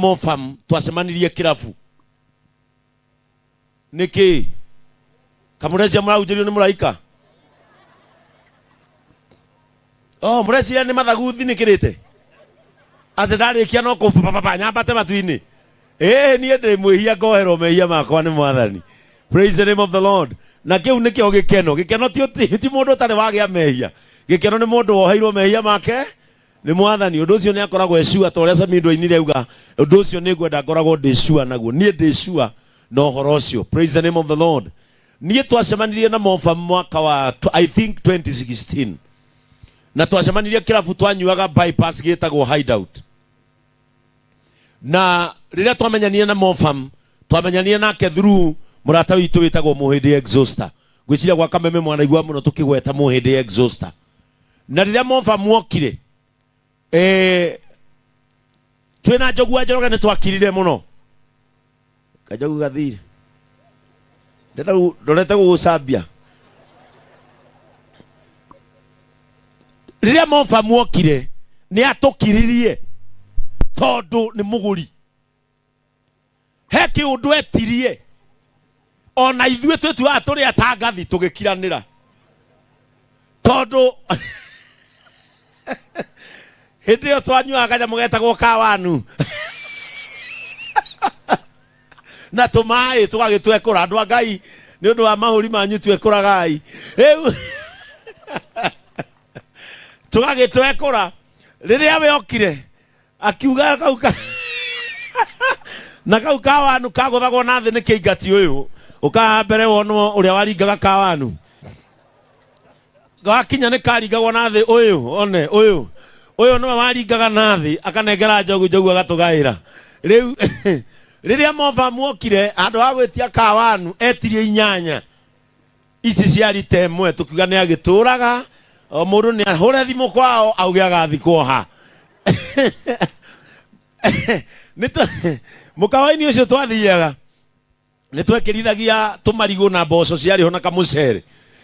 Mofam twacemanirie kĩrabu. Nĩkĩ? Kamũrecia mũrahunjĩrio nĩ mũraika? Oh, mũreciria nĩ mathagu thinĩkĩrĩte? Atĩ ndarĩkia no kũpapapa nyambate matu-inĩ. Ĩĩ niĩ ndĩ mwĩhia ngoherwo mehia makwa nĩ Mwathani. Praise the name of the Lord. Na kĩu nĩkĩo gĩkeno. Gĩkeno ti ti mũndũ ũtarĩ wagĩa mehia. Gĩkeno nĩ mũndũ woheirwo mehia make nĩ Mwathani. Ũndũ ũcio nĩ akoragwo e sure ta ũrĩa Samindo ainire auga, ũndũ ũcio nĩ ngwenda ngoragwo ndĩ sure naguo. Niĩ ndĩ sure na ũhoro ũcio. Praise the name of the Lord. Niĩ twacemanirie na Mofa mwaka wa I think 2016 na twacemanirie kĩrabu twanyuaga bypass gĩtagwo Hideout. Na rĩrĩa twamenyanire na Mofam, twamenyanire nake through mũrata witũ wĩtagwo Mũhĩndĩ Exhauster. Ngwĩciria gwa Kameme mwanaigua mũno tũkĩgweta Mũhĩndĩ Exhauster. Na rĩrĩa Mofam okire, twĩna Njogu wa Njoroge nĩ twakirire mũno. Kanjogu gathire. Ndĩrenda ndorete gũgũcambia. Rĩrĩa Mofam okire, nĩ atũkiririe tondũ nĩ mũgũri. He kĩũndũ etirie. Ona ithuĩ twĩtuaga tũrĩ atangathi tũgĩkiranĩra. Tondũ hĩndĩ ĩyo twanyuaga kanyamũ getagwo kawanu na tũmaĩ tũgagĩtwekũra. Andũ a Ngai, nĩ ũndũ wa mahũri manyu twekũragai. Rĩu tũgagĩtwekũra. Rĩrĩa we okire akiuga kau ka na kau kawanu kagũthagwo na thĩ nĩ kĩingati ũyũ ũkaha mbere wonwo ũrĩa waringaga kawanu gakinya nĩ karingagwo na thĩ ũyũ one ũyũ ũyũ nĩwe waringaga na thĩ akanengera njogu njogu agatũgaĩra. Rĩu rĩrĩa Mova muokire handũ ha gwĩtia kawanu etirie inyanya ici cia rita ĩmwe tũkiuga nĩ agĩtũraga o mũndũ nĩ ahũre thimũ kwao auge agathikwo ha. Mũkawa-inĩ ũcio twathiaga nĩ twekĩrithagia tũmarigũ na mboco ciarĩ ho na kamũcere.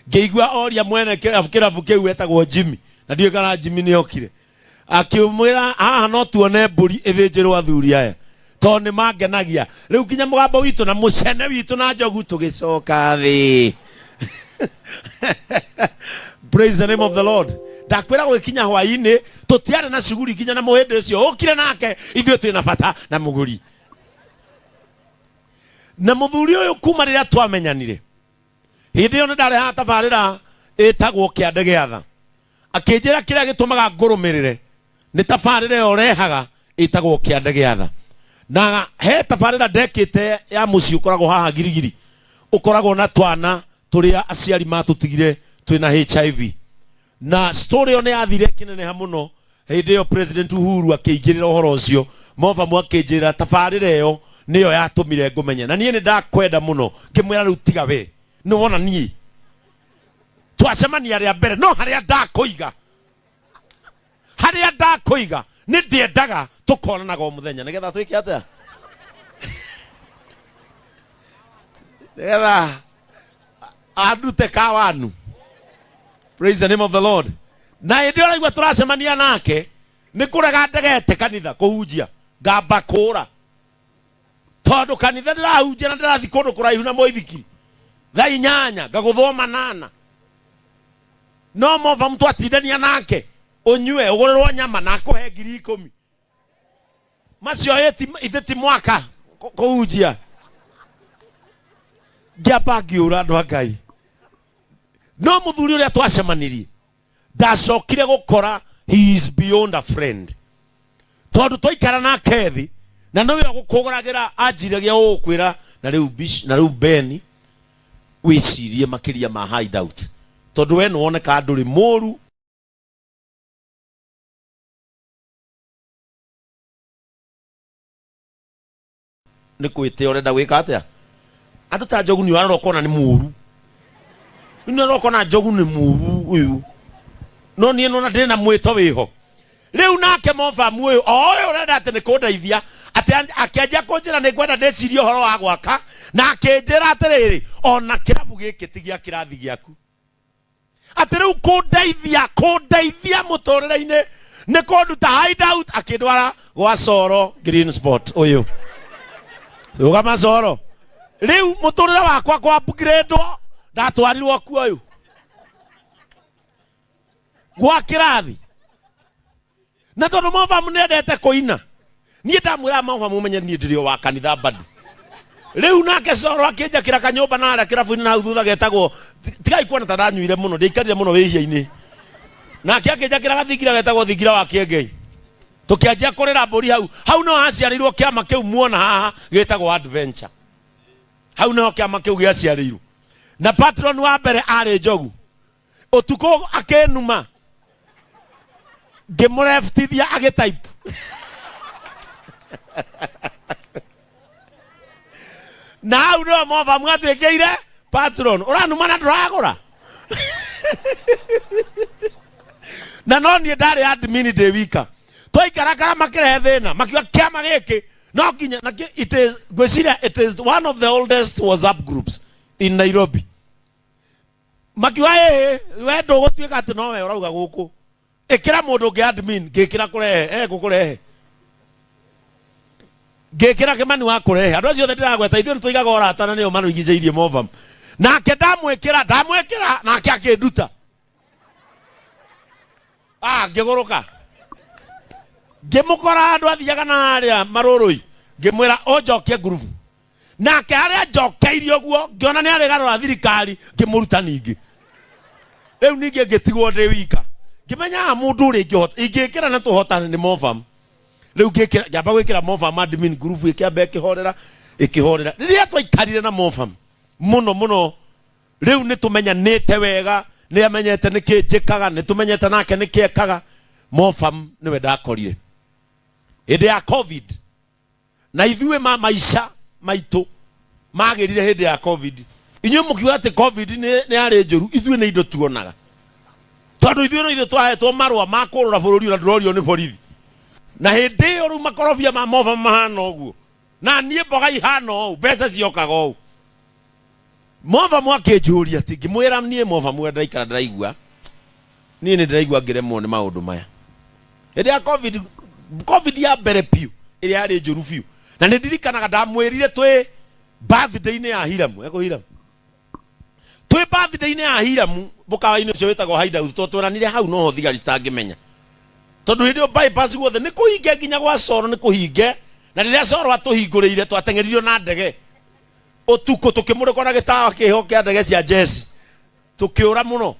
Ngĩigua oria mwene kĩrabu kĩu etagwo Jimmy, na ndiũĩ kana Jimmy nĩ okire, akĩmwĩra haha no tuone mbũri ĩthĩnjĩrwo athuri aya tondũ nĩ mangenagia. Rĩu nginya mũgambo witũ na mũcene witũ na njogu tũgĩcoka thĩ. Praise the name of the Lord. Ndakwĩra gũgĩkinya hwaĩ-inĩ tũtiarĩ na cuguri nginya na mũhĩndĩ ũcio ũkire nake, ithuĩ twĩna bata na mũgũri. Na mũthuri ũyũ kuma rĩrĩa twamenyanire, hĩndĩ ĩyo nĩ ndarehaga tabarĩra ĩtagwo Kĩande gĩa Tha. Akĩnjĩra kĩrĩa gĩtũmaga ngũrũmĩrĩre nĩ tabarĩra ĩyo ũrehaga ĩtagwo Kĩande gĩa Tha. Na he tabarĩra ndekĩte ya mũciĩ ũkoragwo haha Girigiri, ũkoragwo na twana tũrĩa aciari matũtigire twĩna HIV. Na story ĩyo nĩ yathire ĩkĩneneha mũno hĩndĩ ĩyo President Uhuru akĩingĩrĩra ũhoro ũcio. Movamu akĩnjĩra tabarĩra ĩyo nĩyo yatũmire ngũmenye, na niĩ nĩ ndakwenda mũno. Ngĩmwĩra rĩu tiga we, nĩ wona niĩ twacemania rĩa mbere, no harĩa ndakũiga, harĩa ndakũiga nĩ ndĩendaga tũkonanaga o mũthenya nĩgetha twĩke atĩa, nĩgetha andute kawanu. Praise the name of the Lord. Na hĩndĩ ĩyo ũraigua tũracemania nake nĩ kũrega ndegete kanitha kũhunjia, ngamba kũra tondũ kanitha ndĩrahunjia na ndĩrathiĩ kũndũ kũraihu na mũithikiri thaa inyanya ngagũthwo manana. No mova mtwatindania nake ũnyue ũgũrĩrwo nyama na akũhe 10,000. Macio ithe ti mwaka kũhunjia. Ngĩamba ngĩũra andũ a Ngai. No mũthuri ũrĩa twacemanirie ndacokire gũkora he is beyond a friend, tondũ twaikara nake thĩ na nĩwe ũgũkũgũragĩra anjiragia ũgũkwĩra na rĩu na rĩu Ben wĩcirie makĩria ma hideout, tondũ we nĩwoneka ndũrĩ mũru. Nĩ kwĩtĩa ũrenda gwĩka atĩa? Andũ ta Njogu nĩ ũrarora ũkona nĩ mũru, nĩ ũrarora ũkona Njogu nĩ mũru ũyũ, no niĩ nona ndĩ na mwĩto wĩho. Rĩu nake Mofamu ũyũ o ũyũ ũrenda atĩ nĩ kũndeithia, atĩ akĩanjia kũnjĩra nĩ ngwenda ndĩcirie ũhoro wa gwaka, na akĩnjĩra atĩrĩrĩ, ona kĩrabu gĩkĩ ti gĩa kĩrathi gĩaku, atĩ rĩu kũndeithia, kũndeithia mũtũrĩre-inĩ. Nĩ kũnduta hideout akĩndwara gwa Coro Green Spot ũyũ. Rũgama Coro. Rĩu mũtũrĩre wakwa kwa upgrade ndatwarirwo kuo ũyũ. Gwa kĩrathi. Na tondũ Mofamu nĩendete kũina. Niĩ ndamwĩra Mofamu ũmenye niĩ ndĩrĩ o wa kanitha bado. Rĩu nake Coro akĩnjakĩra kanyũmba na harĩa kĩrabu-inĩ na hau thutha getagwo tigai kuona ta ndanyuire mũno ndiaikarire mũno wĩhia-inĩ. Nake akĩnjakĩra gathingira getagwo thingira wa Kĩengei. Tũkĩanjia kũrĩra mbũri hau. Hau no haciarĩirwo kĩama kĩu muona haha gĩtagwo Adventure. Hau nĩho kĩama kĩu gĩaciarĩirwo. Na patron wa mbere arĩ Njogu. Ũtukũ akĩnuma ngĩmũreftithia agĩtype. Na hau nĩho Mofamu atuĩkĩire patron. Ũranuma na ndũragũra. Na no niĩ ndarĩ admin ndĩ wika. Twaikarakara makĩrehe thĩna makiuga kĩama gĩkĩ no nginya na it is ngwĩciria it is one of the oldest WhatsApp groups in Nairobi. Makiuga ĩĩ we ndũgũtuĩka atĩ nowe ũrauga gũkũ. Ĩkĩra mũndũ ũngĩ admin ngĩkĩra kũrehe eh ngũkũrehe. Ngĩkĩra Kĩmani wa kũrehe. Andũ acio othe ndĩragweta ithuĩ nĩtũigaga ũrata na nĩo marigicĩirie Movam. Nake ndamwĩkĩra ndamwĩkĩra nake akĩnduta. Ah, ngĩgũrũka. Ngĩmũkora handũ athiaga na harĩa marũrũi. Ngĩmwĩra ũnjokie ngurubu. Nake harĩa njokeirie ũguo ngĩona nĩ arĩgarũra thirikari ngĩmũruta ningĩ. Rĩu ningĩ ngĩtigwo ndĩ wika. Ngĩmenya haha mũndũ ũrĩa ingĩhota ingĩkĩra na tũhotane nĩ Movam. Rĩu ngĩkĩra ngĩamba gwĩkĩra Movam admin group ĩkĩamba ĩkĩhorera ĩkĩhorera. Rĩrĩa twaikarire na Movam mũno mũno rĩu nĩ tũmenyanĩte wega nĩ amenyete nĩkĩ njĩkaga nĩ tũmenyete nake nĩkĩ ekaga. Movam nĩwe ndakorire hĩndĩ ya COVID. Na ithuĩ ma maica maitũ magĩrire hĩndĩ ya COVID. Inyuĩ mũkiuga atĩ COVID nĩ yarĩ njũru, ithuĩ nĩ indo tuonaga. Tondũ ithuĩ no ithuĩ twahetwo marũa ma kũrũra bũrũri na ndũrorio nĩ borithi. Na hĩndĩ ĩyo rĩu makorobia ma Movam mahana ũguo. Na niĩ mboga ihana ũũ, mbeca ciokaga ũũ. Movam akĩnjũria atĩ ngĩmwĩra niĩ Movam ũrĩa ndĩraikara ndĩraigua, niĩ nĩ ndĩraigua ngĩremwo nĩ maũndũ maya. Hĩndĩ ya COVID, COVID ya mbere biũ ĩrĩa yarĩ njũru biũ. Na nĩ ndirikanaga ndamwĩrire twĩ birthday-inĩ ya Hiramu, ekũ Hiramu? Twĩ birthday-inĩ ya Hiramu mũkawa-inĩ ũcio wĩtagwo Hideout, tondũ tweranire hau noho thigari citangĩmenya. Tondũ hĩndĩ ĩyo bypass guothe nĩ kũhinge nginya gwa Coro nĩ kũhinge, na rĩrĩa Coro atũhingũrĩire twateng'eririo na ndege ũtukũ tũkĩmũrĩkwo na gĩtawa kĩho kĩa ndege cia jeci tũkĩũra mũno.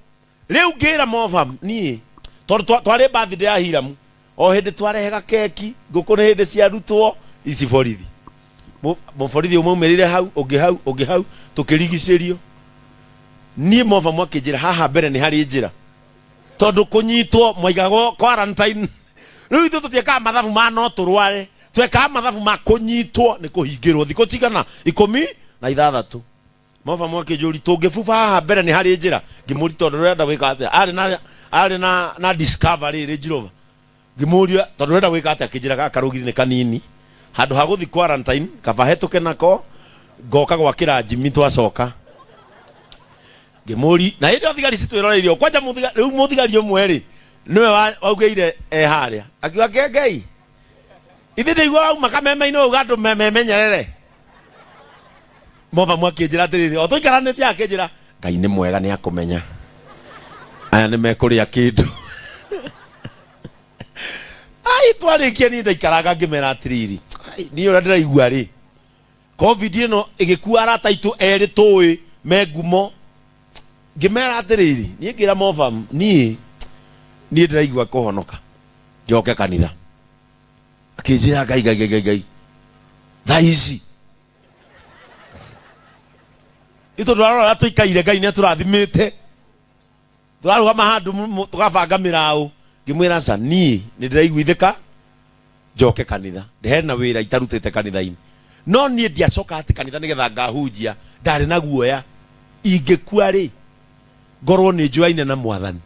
Rĩu ngĩra Movam niĩ tondũ twarĩ birthday ya Hiramu o hĩndĩ twarehega keki ngũkũ nĩ hĩndĩ ciarutwo ici borithi. Mũborithi ũmwe aumĩrĩire hau ũngĩ hau ũngĩ hau tũkĩrigicĩrio. Niĩ Movam akĩnjĩra haha mbere nĩ harĩ njĩra tondũ kũnyitwo mwaigagwo quarantine. Rĩu ithuĩ tũtiekaga mathabu ma no tũrware, twekaga mathabu ma kũnyitwo nĩ kũhingĩrwo thikũ cigana 16. Movam akĩnjũria tũngĩbuba haha mbere nĩ harĩ njĩra, ngĩmũria tondũ ũrenda gwĩka atĩa, arĩ na arĩ na na Discovery Range Rover, ngĩmũria tondũ ũrenda gwĩka atĩa, akĩnjĩra gaka karũgiri nĩ kanini, handũ ha gũthiĩ quarantine kaba hetũke nako ngoka gwakĩra Jimmy twacoka. Ngĩmũria na hĩndĩ ĩyo thigari citwĩroreirio kwanja rĩu mũthigari ũmwe rĩ nĩwe waugĩire e harĩa akiuga kengei ithe ndĩigua wauma kameme-inĩ ũguo andũ memenyerere. Movam akĩnjĩra atĩrĩrĩ o tũikaranĩtie akĩnjĩra Ngai nĩ mwega nĩ akũmenya aya nĩ mekũrĩa kĩndũ. Ai twarĩkia niĩ ndaikaranga ngĩmera atĩrĩrĩ ai, niĩ ũrĩa ndĩraigua rĩ COVID ĩno ĩgĩkua arata aitũ erĩ tũĩ me ngumo ngĩmera atĩrĩrĩ niĩ ngĩra Movam niĩ niĩ ndĩraigua kũhonoka njoke kanitha. Akĩnjĩra Ngai Ngai Ngai Ngai Ngai thaa ici nĩ tondũ arora tũikaire Ngai nĩ atũrathimĩte tũrarũgama handũ tũgabanga mĩraũ. Ngĩmwĩra aca niĩ nĩ ndĩraiguithĩka njoke kanitha hena wĩra itarutĩte kanitha-inĩ no niĩ ndiacoka atĩ kanitha nĩgetha ngahunjia ndarĩ na guoya ingĩkua rĩ ngorwo nĩ njũaine na mwathani.